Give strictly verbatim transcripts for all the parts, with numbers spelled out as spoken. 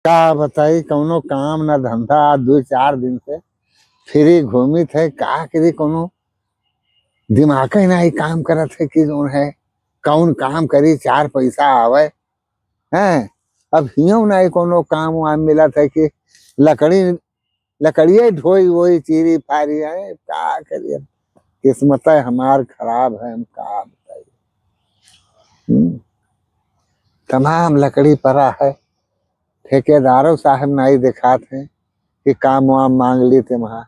का बताई, कौनो काम ना धंधा, आज दुइ चार दिन से free घूमित है, का करी, कौनो दिमाग ही नाही काम करत है कि जौन है, कौन काम करी, चार पैसा आवे, हैं? अब हियों नाही कौनो काम वाम मिलत है कि लकड़ी, लकड़िये ढोई वोई चीरी फारी है, का करी अब? किस्मत है हमार खराब है, हम का बताई। हम्म। तमाम लकड़ी परा है, ठेकेदारो साहब नाही देखात हैं कि काम वाम मांग ली ते वहाँ।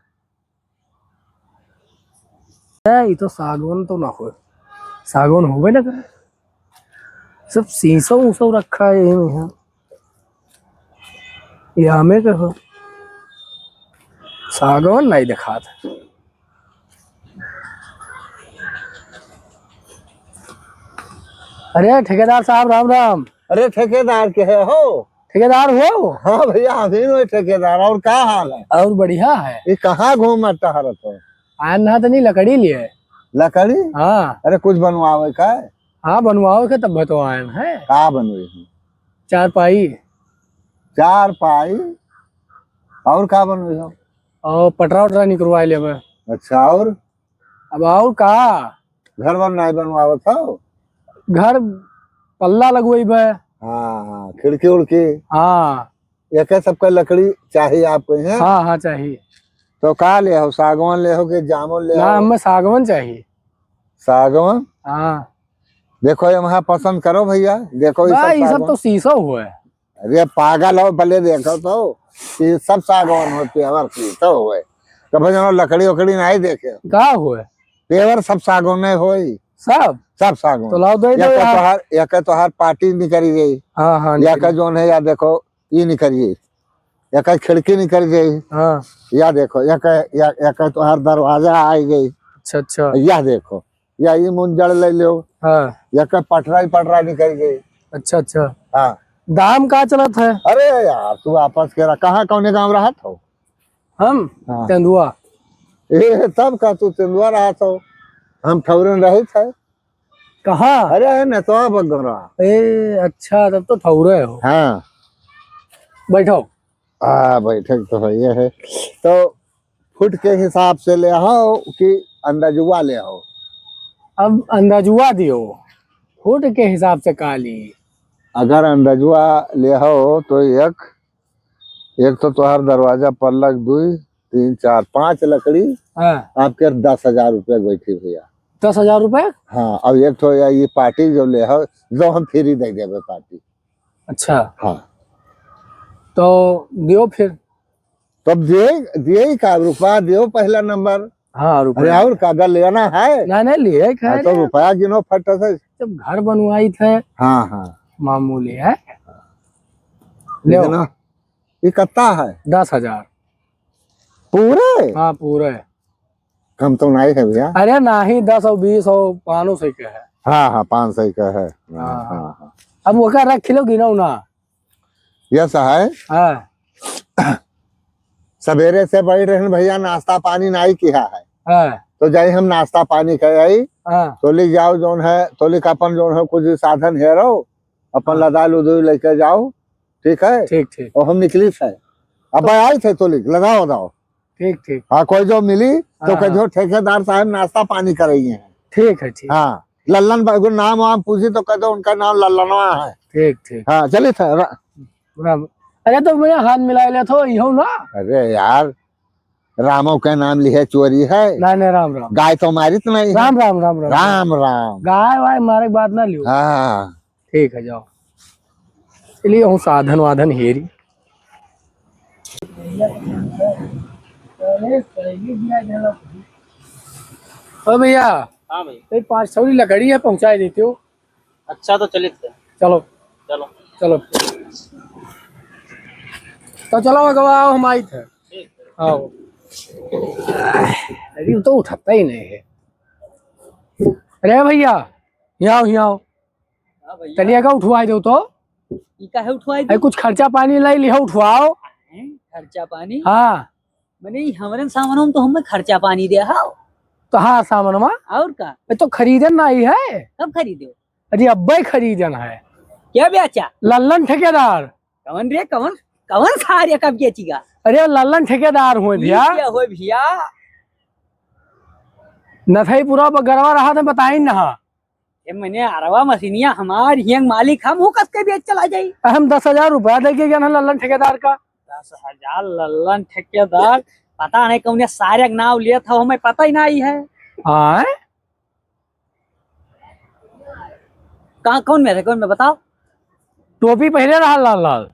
ए, ई तो सागवन तो ना होए, सागवन होबे ना करे, सब सीसो उसो रखा है यही में, हाँ। ये हमें के हो, सागवन नाही देखात। अरे ठेकेदार साहब, राम राम। अरे ठेकेदार के है हो? ठेकेदार हो? हाँ भैया, हम ही हो ठेकेदार। और का हाल है? और बढ़िया है। ये कहाँ घूमत टहरत हो? आन ना तनी लकड़ी लिए। लकड़ी? हाँ। अरे कुछ बनवावे का है? हाँ, बनवावे के तब तो आयन है। का बनवे हो? चारपाई। चारपाई? और का बनवे हो? और पटरा उटरा निकरवाए लेबे। अच्छा, और? अब और का? घर वर नाही बनवावत हो? घर पल्ला लगवइबे। हाँ, हाँ, खिड़की उड़की। हाँ। एके सबका लकड़ी चाही आपको, हैं? हाँ, हाँ, चाही। तो का लेहो, सागवन लेहो कि जामुन लेहो? ना, हमें सागवन चाही। सागवन? हाँ। देखो, ये वहाँ पसंद करो भैया, देखो, ये बा, सब ई सब सागवन। तो सीसो हुए। अरे पागल हो, भले देखो तो, ये सब सागवन हो, पेवर सीसो हुए। कभी जनो लकड़ी उकड़ी नाही देखे। का हुए? पेवर सब सागवन होई। सब? सब सागवन। तो लाओ, दे दो या का यार। तोहार, या का तोहार पाटी निकरी गई। हाँ, हाँ, या निकरी। का जौन है, या देखो, ई निकरी गई। या का खिड़की निकरी गई। हाँ। या देखो, या का, या, या का तोहार दरवाजा आई गई। अच्छा, अच्छा। या देखो, या ई मुंजड़ ले लो। हाँ। या का पटरा ही पटरा निकरी गई। अच्छा, अच्छा। हाँ। दाम का चलत है? अरे यार, तू आपस के रहा, कहाँ कौने गाँव रहत हो? हम? हाँ। तेंदुआ। ए, तब का तू तेंदुआ रहत हो? हम ठौरन रहित है। कहाँ? अरे, अरे, नेतवा बगरा। ए, अच्छा, तब तो ठौरे हो। हाँ। बैठो। आ, बैठक तो है, ये है। तो फुट के हिसाब से लेहो कि अंदाजुआ लेहो? अब अंदाजुआ दियो, फुट के हिसाब से का ली? अगर अंदाजुआ लेहो तो एक, एक तो तोहार दरवाजा पल्लक दुई, तीन, चार, पाँच लकड़ी हाँ। आपके दस हजार रुपया बैठी भैया। दस हजार रुपया? हाँ, अब एक ठो या ये पाटी जो लेहो, जो हम free दे देबे पाटी। अच्छा। हाँ। तो दियो फिर। तब दिए, दिए ही का, रुपया दियो पहला नंबर। हाँ, रुपया। अरे और का, अगर लेना है? नहीं, नहीं, लिए है, हाँ, तो रुपया गिनो फट से। जब घर बनवाई थे। हाँ, हाँ। मामूली है। ले। कितना? ये कितना है? दस हजार। पूरे? हाँ, पूरे। कम तो नाही है भैया। अरे नाही, दस और बीस और पाँच सौ के है। हाँ, हाँ, पाँच सौ का है। हाँ, हाँ, हाँ। हाँ। अब ओका रख लो, गिनो ना। यस है। हाँ। सवेरे से बैठ रहे हैं भैया, नाश्ता पानी नाही किया है। हाँ। तो जाई हम नाश्ता पानी कर आई। हाँ। तोलिक जाओ जौन है, तोलिक अपन जौन है कुछ साधन हेरो, अपन हाँ। लदा लुदू लेके जाओ, ठीक है? ठीक, ठीक। और हम निकली थे। अब तो आई थे तोलिक, लदाओ दाओ। ठीक, ठीक। हाँ, कोई जो मिली, तो हाँ, कह दो, हाँ। ठेकेदार साहब नाश्ता पानी कराइए हैं। ठीक है, ठीक। हाँ, लल्लन बा-, अगर नाम वाम पूछी तो कह दो, उनका नाम लल्लनवा है। ठीक, ठीक। हाँ, चलिए था, रा- राम, अरे तो मेरा हाथ मिला ले तो, इहो ना। अरे यार, रामो के नाम लिहे चोरी है। नहीं, नहीं, राम, राम। गाय तो मारित नहीं है। राम, राम, राम, राम। राम, राम। गाय वाय मारे के बात ना लियो। हाँ। ठीक है, जाओ। चलिए, हम साधन वाधन हेरी। ओ भैया, हाँ भैया। ये पाँच सौ की लकड़ी है, पहुँचा देते हो। अच्छा, तो चलित है। चलो। चलो। चलो। तो चलो, अगवा आओ, हम आइत है। ठीक है। आओ। अरे, वो तो उठाता ही नहीं है। अरे भैया, यहाँ आओ, यहाँ आओ। हाँ भैया। तनिया का उठवाई दो तो। ई काहे उठवाई अरे, दो? कुछ खर्चा पानी लाई लिहा, उठवाओ। हैं? खर्चा पानी? हाँ। मने, ई हमरन सामनों में तो हमें खर्चा पानी दे, हाँ। तो हाँ, सामनवा। और का? ये तो खरीदन नाही है। कब खरीदो? अरे, अब्बे खरीदन है। क्या बेचा? लल्लन ठेकेदार। कौन रे, कौन? कौन सारे कब के चिगा? अरे, लल्लन ठेकेदार हुए भैया। ये क्या हुए भैया? नथई पूरा बगरवा रहा था, बताई ना। ये मने अरवा मशीनिया हमार हियंग मालिक, हम हूँ कस के बेच चला जाई। हम दस हजार रुपया दे के गया ना लल्लन ठेकेदार का। दस हजार लल्लन ठेकेदार, पता नहीं कौने सारे के नाव लिया था, हमें पता ही नहीं है। आय? कहाँ, कौन में रहे, कौन में बताओ? टोपी पहने रहा लाल लाल।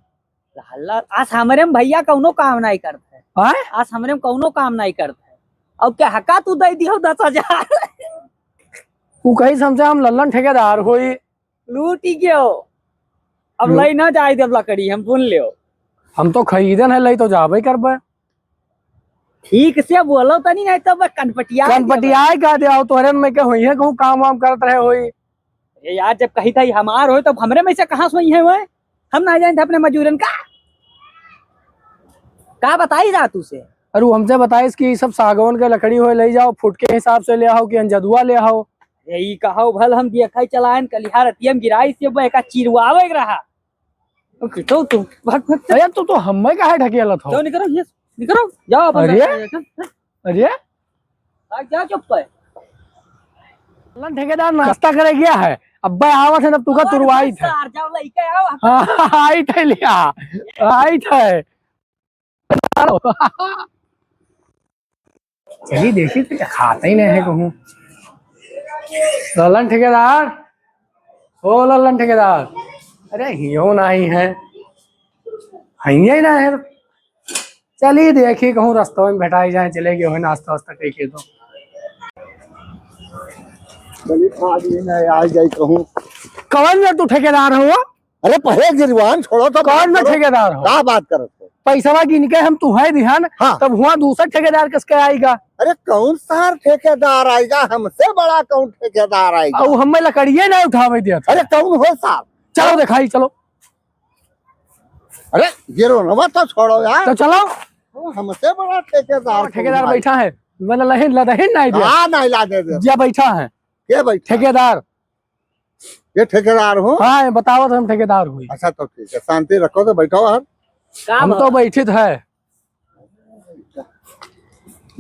लाल लाल, आज हमरे में भैया कौनो काम नहीं करते। आय? आज हमरे में कौनो काम नहीं करते। अब क्या हका तू दे दियो दस हजार? उ कही हमसे हम लल्लन ठेकेदार होई। लूटी गयो। अब हम्म। लई ना जाए देब लकड़ी, हम सुन लियो। हम तो खरीदन है, लई तो जाबे करबे। ठीक से बोलो तनी, नहीं तो बस कनपटिया कनपटियाए का दे आओ, तोहरे में के होई है, कहूँ काम वाम करत रहे होई। अरे यार, जब कही था हमार होई, तब हमरे में से कहाँ सोई है वो? हम ना जाने थे अपने मजूरन का। का बताई जा तू से? अरे, वो हमसे बताइस कि ई सब सागौन के लकड़ी होए, ले जाओ, फुट के हिसाब से ले आओ कि अंजदुआ ले आओ। यही कहो भल हम देखा ही चलायन, कलिहा रतियम गिराई से वो एका चिरवावे के रहा। ओके, तो तू भाग, भाग, चल। अरे, तू तो हमें काहे ढकेलत हो? जाओ, निकरो, ये, निकरो, जाओ अपन अरे? रास्ता, चल, चल। अरे? भाग जा, चुप है। लन ठेकेदार नाश्ता करे गया है, अब आवत है, तब तुका और तुरवाई थे। सार, जाओ, लइके आओ। हाँ, आई थे लिया, आई थे। चलिए देखिए, तो क्या खाता ही नहीं है कहूँ। ललन ठेकेदार, ओ ललन ठेकेदार, अरे हियो नहीं है, हिये नहीं है। चलिए देखिए कहूँ रस्तों में भेटाई जाए, चले गए हो नाश्ता वास्ता कह के तो। चलिए खा लिए ना, आ जाए कहूँ। कौन में तू ठेकेदार हो? अरे पहले गिरवान छोड़ो तो कौन बात में करो। ठेकेदार हो? का बात करत हो? पैसवा गिन के हम तुहे दिहन, हाँ। तब हुआ दूसर ठेकेदार कस के आएगा? अरे कौन सार ठेकेदार आएगा? हमसे बड़ा कौन ठेकेदार आएगा? अउ हमें लकड़िए ना उठावे दिया था। अरे कौन हो सार? चलो दिखाई, चलो। अरे गिरो ना, तो छोड़ो यार। तो चलो। ओ, हमसे बड़ा ठेकेदार कौन ठेकेदार भाई? बैठा है, मैंने लहिन लदहिन नहीं दिया। हाँ, नहीं ला दे दे। जा बैठा है। के बैठा? ठेकेदार। ये ठेकेदार हो? हाँ, ये बताओ तो हम ठेकेदार हुई। अच्छा, तो ठीक है, शांति रखो तो बैठो यार। का हम तो बात? बैठित है।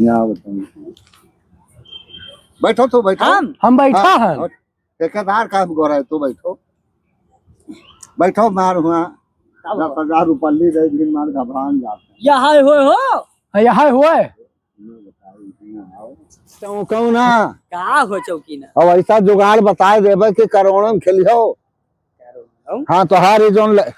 यहाँ बताओ। बैठो तो बैठो। हम? हम बैठा हाँ, है। और ठेकेदार का हम गोरा है, तो बैठो। बैठो मार हुआ। का बात? दस हजार रुपया ली रहे, दिन मार घबरान जाते हैं। यहाँ होए हो? हाँ, यहाँ होए। चौकौना। का हो चौकीना? अब ऐसा जुगाड़ बताए देबे कि करोड़ों में खेलियो। करोड़ों? हाँ, तोहार ई जौन ल-,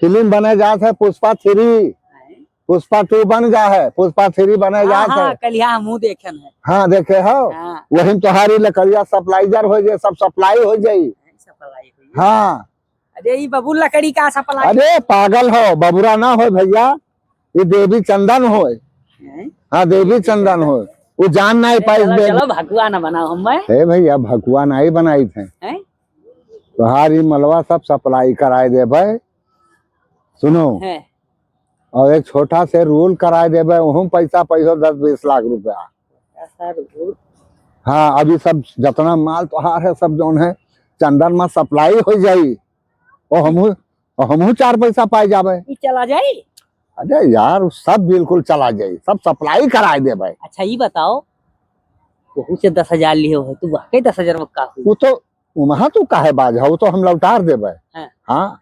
फिल्म बने जात है पुष्पा थ्री, हैं? पुष्पा टू बन जा है, पुष्पा थ्री बने हाँ, जात हाँ, है। कलिहा हमहू देखन है। हाँ, देखे हो? हाँ। वही में तोहार ई लकड़िया सप्लाइजर हो जाए, सब सप्लाई हो जाई। सप्लाई हो जाई। हाँ। अरे, ई बबुल लकड़ी का सप्लाई? अरे, पागल हो, बबुरा ना हो भैया, ई देवी चंदन होय। हैं? हाँ, देवी चंदन होय। वो जान ना अरे, पाइस चलो, दे। चलो, भकुआ ना बनाओ हमें। ए भैया, भकुआ नहीं बनाई थे। हैं? तोहार ई मलवा सब सप्लाई कराए देबे। सुनो, हैं। और एक छोटा से रोल कराए देबे, वहूँ पैसा पैसो दस बीस लाख रुपया। ऐसा रोल? हाँ, अभी सब जितना माल तोहार है, सब जौन है, चंदन में सप्लाई हो जाई। ओ हमहू, ओ हमहू चार पैसा पाए जाबे। ई चला जाई? अरे यार, उ सब बिल्कुल चला जाई, सब सप्लाई कराए देबे। अच्छा, ई बताओ, वहू से दस हजार लिहे हो, तू वाकई दस हजार में का हुई? वो तो, वहाँ तू काहे बाज हो, वो तो हम लौटार देबे। हाँ। हाँ,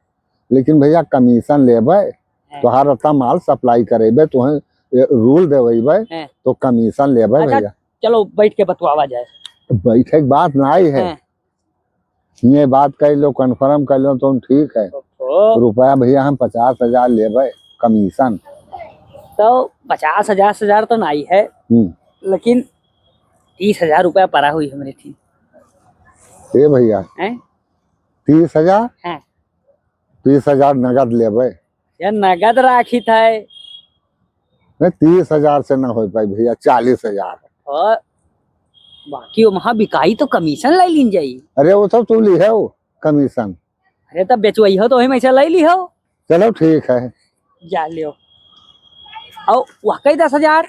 लेकिन भैया कमीशन लेबे, हाँ। तोहार इतना माल सप्लाई करेबे, तोहे ये रूल देवेबे, हाँ। तो कमीशन लेबे अच्छा, भैया। चलो बैठ के बतवावा जाए। बैठे के बात नाई है। हाँ। ये बात कर लो, कन्फर्म कर लो, तुम ठीक है। ओहो। रुपया भैया हम पचास हजार लेबे कमीशन। तो पचास हजार, हजार तो नाई है, हम्म। लेकिन तीस हजार रुपया पड़ा हुई हमरे ठीक। ए भैया, हैं? तीस हजार? हाँ। तीस हजार नगद लेबे। ये नगद राखी था। नहीं, तीस हजार से ना हो पाई भैया, चालीस हजार। और बाकी वो वहाँ बिकाई तो कमीशन ले लीन जाई। अरे वो तो तू ली है वो कमीशन। अरे तब बेचवाई हो तो वही में से ले ली हो। चलो ठीक है। जा लियो। और वाकई दस हजार?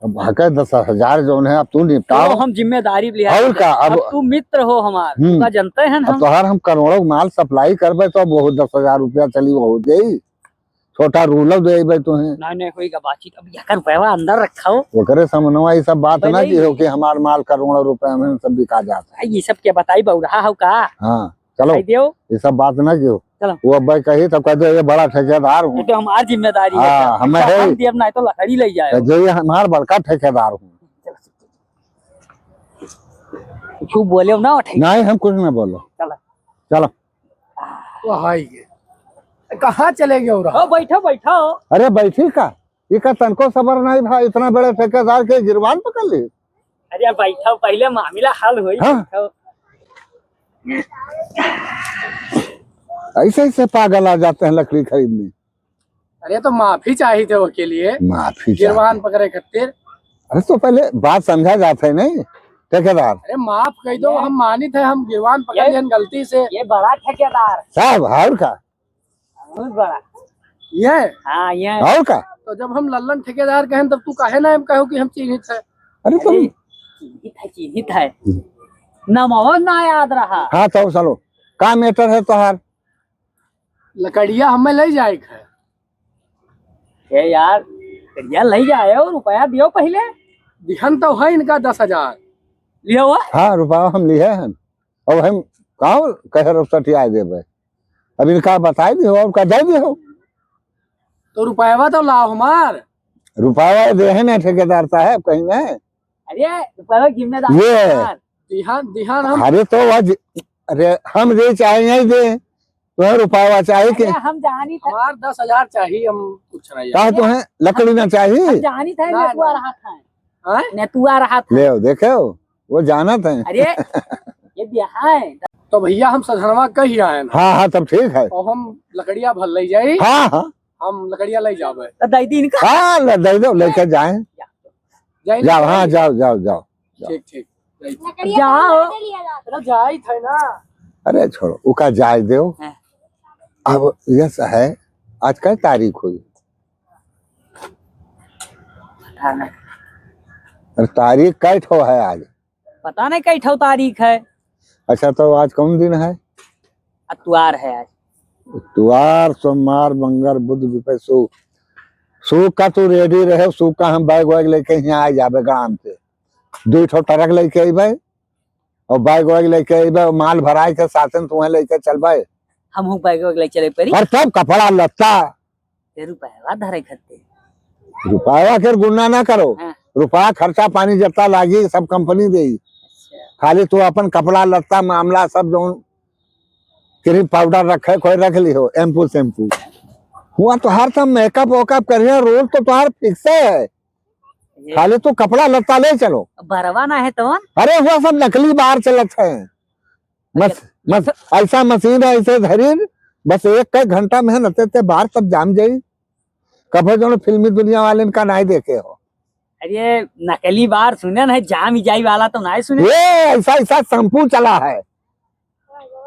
अब हके दस हजार जौन है, अब तू निपटाओ। चलो, हम जिम्मेदारी लिया और लेते का, हैं। अब अब तू मित्र हो हमार, हम्म। तुका जनते हैं अब हम। तोहार हम करोड़ों माल सप्लाई करबे तो अब बहुत दस हजार रुपया चली, बहुत जाई। छोटा रूलो देबे तुहें। नहीं, नहीं, होइगा बातचीत। अब यकर रुपया अंदर रखा हो। ओकरे समनवा ये सब बात ना पहले की हो ही कि हमार माल करोड़ों रुपया में सब बिका जाता है। ये सब क्या बताई, बौरा हो का? हाँ, चलो। कह दियो। ये सब बात ना की हो। चलो। वो अब्बे कही तो कह दो, "ये बड़ा ठेकेदार हूँ।" ये तो हमार जिम्मेदारी है। हाँ, हमें तो है। हम देब ना तो लकड़ी ले जाए। तो जो ये हमार बड़का ठेकेदार हूँ। कुछ बोले ना, ठीक। नहीं, हम कुछ ना बोलो। चलो। चलो। तो हाय गे। कहाँ चले गए हो रहा? ओ, बैठो, बैठो। अरे, बैठी का? इका तनको सबर नहीं भा, इतना बड़े ठेकेदार के गिरबान पकड़ ली। अरे, बैठो, पहले मामला हल होई, हाँ। बैठो। ऐसे, ऐसे पागल आ जाते हैं लकड़ी खरीदने। अरे, तो माफी चाहिए थे ओके लिए। माफी चाहिए। गिरबान पकड़े खातिर। अरे, तो पहले बात समझा जात है नहीं, ठेकेदार। अरे, माफ कह दो, ये हम मानित है, हम गिरबान पकड़ ये लिहन गलती से। ये बड़ा ठेकेदार। साहब, और का? बहुत बड़ा। ये? हाँ, ये। और का? तो जब हम लल्लन ठेकेदार कहें, तब तू काहे ना हम कहो कि हम चिन्हित है? अरे, तुम अरे, चिन्हित है, चिन्हित है। हम्म। नमवा ना याद रहा। हाँ, तो चलो, का matter है तोहार? लकड़िया हमें ले जाए के है। ए यार, लकड़िया ले जाए और रुपया दियो पहले। दिहन तो है इनका दस हजार। लियो हुआ? हाँ, रुपया हम लिए हैं। अब हम का कह रहे सठिया देबे? अब इनका बताई दियो, अब का दे दियो। तो रुपया तो लाओ हमार। रुपया दे है ना ठेकेदार साहब, कहीं ना। अरे, रुपया जिम्मेदार ये। यार। दिहन, दिहन हम अरे तो वह जि-, अरे हम दे चाहे नहीं दे, तुम्हें रुपया चाहिए कि? अरे, हम जानी था। हमार दस हजार चाहिए, हम कुछ नहीं कहा यार। तुम्हें लकड़ी ना चाहिए? हम जानी था, ना, नेतुआ ना। रहा था। हाँ? नेतुआ रहा था। ले, देखे हो? वो जानत हैं। अरे, ये बिहार है। तो भैया, हम सधनवा कही आए हैं। हाँ, हाँ, तब ठीक है। और हम लकड़िया भर ले जाई। हाँ, हाँ। हम लकड़िया ले जाबे। तो दे दी इनका। हाँ, ले, दे दो, लेके जाएं। जाए जाओ, हाँ, जाओ, जाओ, जाओ। ठीक, ठीक। जाओ। अरे, जाई थे ना। अरे, छोड़ो, उका जाए दो। हाँ। अब यस है, आज कै तारीख हुई? पता नहीं। अरे, तारीख कै ठो है आज? पता नहीं कै ठो तारीख है। अच्छा, तो आज कौन दिन है? अतवार है आज। अतवार, सोमवार, मंगर, बुध, बिपै, सुक। सुक का तू ready रहे, सुक का हम bag वैग लेके यहाँ आ जाबे गाँव से। दुई ठो truck लेके अइबे और bag वैग लेके अइबे, माल भराए के साथे में तुम्हें लेके चलबे। हमहू bag वैग ले चले परी। और तब कपड़ा लत्ता। ते रुपया धरे खत्ते। रुपया के गुना ना करो। हाँ। रुपया खर्चा पानी जितना लागी सब company देई। अच्छा। खाली तू अपन कपड़ा लत्ता मामला सब जौन cream powder रखे कोई रख ली हो, shampoo shampoo। हुआ तो हर सब makeup वेकअप करिए, रोज तो तोहार fix है। ये खाली तू कपड़ा लत्ता ले चलो। बरवा ना है तवन? अरे हुआ सब नकली बार चलत है। मस-, अच्छा। मस-, ऐसा मशीन है, ऐसे धरी, बस एक, एक घंटा में न ते, ते बार सब जाम जाई। कभो जौन फिल्मी दुनिया वाले इनका नाई देखे हो। अरे नकली बार सुने ना, जाम ही जाई वाला तो नाई सुने। ये ऐसा, ऐसा shampoo चला है।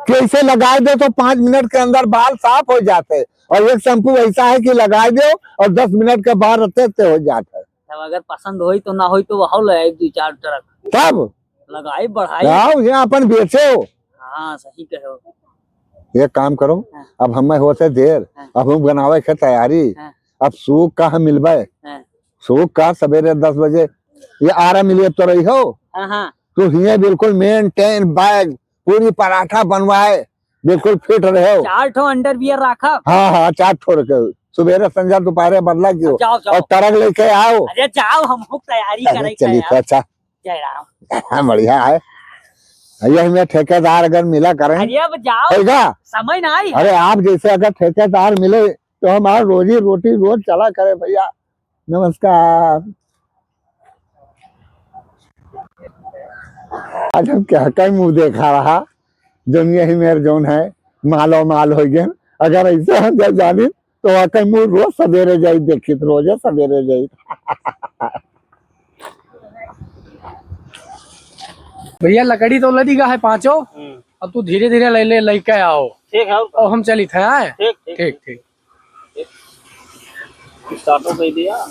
कि इसे लगाए दो तो पाँच मिनट के अंदर बाल साफ हो जाते, और एक shampoo ऐसा है कि लगाए दो और दस मिनट के बाद रत्ते रत्ते हो जाते। तब अगर पसंद होई तो ना होई तो वह ले आई दो चार truck। तब लगाई बढ़ाई। लाओ, ये अपन बेचो। हाँ, सही कहो। एक काम करो, हाँ। अब हमें होते देर, हाँ। अब हम बनावे के तैयारी। हाँ। अब सुक का हम मिलबे। हाँ। सुक का सवेरे दस बजे ये आरा मिलिए तो रही हो। हाँ, हाँ। तू हिये बिल्कुल maintain bag पूरी पराठा बनवाए, बिल्कुल fit रहे हो। चार ठो underwear रखा। हाँ, हाँ, चार ठो रखे। सुबेरे, संझा, दोपहरे बदला कियो। जाओ, जाओ। और truck लेके आओ। अरे जाओ, हम लोग तैयारी अरे करें चलिए, यार। तो अच्छा। जय राम। हाँ, बढ़िया है। यही में ठेकेदार अगर मिला करें, अरे अब जाओ। होगा? समय ना आई है। अरे आप जैसे अगर ठेकेदार मिले तो हमारा रोजी रोटी रोज चला करे भैया। नमस्कार। आज हम क्या कई मुँह देखा रहा, जौन यही मेर जौन है, मालो माल हो गए। अगर ऐसे हम जब जानी, तो वाकई मुँह रोज सवेरे जाई, देखित रोजे सवेरे जाई। भैया, लकड़ी तो लदी गा है पाँचों, हम्म। अब तू धीरे धीरे ले ले, लेके आओ। ठीक है, और हम चलित है, आए? ठीक, ठीक। ठीक, ठीक। Start हो गई दिया।